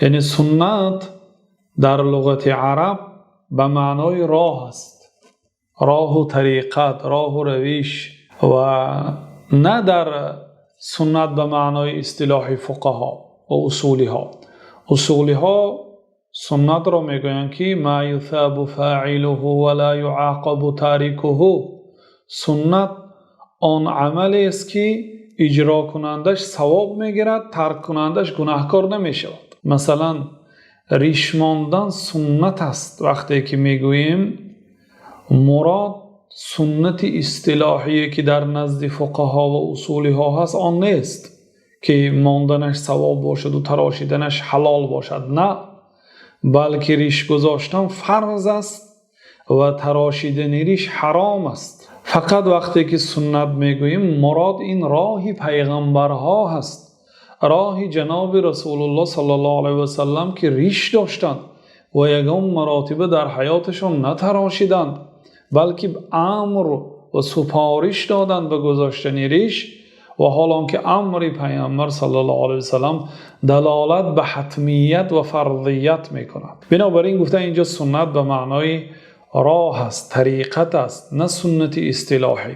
Яъне суннат дар луғати араб ба маънои роҳ аст. Роҳ ва тариқат, роҳ ва равиш ва на дар суннат ба маънои истилоҳии фуқаҳо ва усулиҳо. Усулиҳо суннатро мегӯянд, ки ما يثاب فاعله ولا يعاقب تاركه. Суннат он амалест, ки иҷрокунандааш савоб мегирад, тарккунандааш гунаҳкор намешавад. Масалан, риш мондан суннат аст. Вақте ки мегӯем, мурод суннати истилоҳие, ки дар назди фуқаҳо ва усулиҳо ҳаст, он нест, ки монданаш савоб бошад ва тарошиданаш ҳалол бошад. На, балки риш гузоштан фарз аст ва тарошидани риш ҳаром аст. Фақат вақте ки суннат мегӯем, мурод ин роҳи паёмбарҳо ҳаст. Роҳи ҷаноби Расулуллоҳ саллаллоҳу алайҳи васаллам, ки риш доштанд ва ягон маротиба дар ҳаёташон натарошиданд, балки амр ва супориш доданд ба гузоштани риш. Ва ҳол он ки амри паёмбар саллаллоҳу алайҳи васаллам далолат ба ҳатмият ва фарзият мекунад. Бинобар ин гуфтан инҷо суннат ба маънои роҳ аст, тариқат аст, на суннати истилоҳӣ.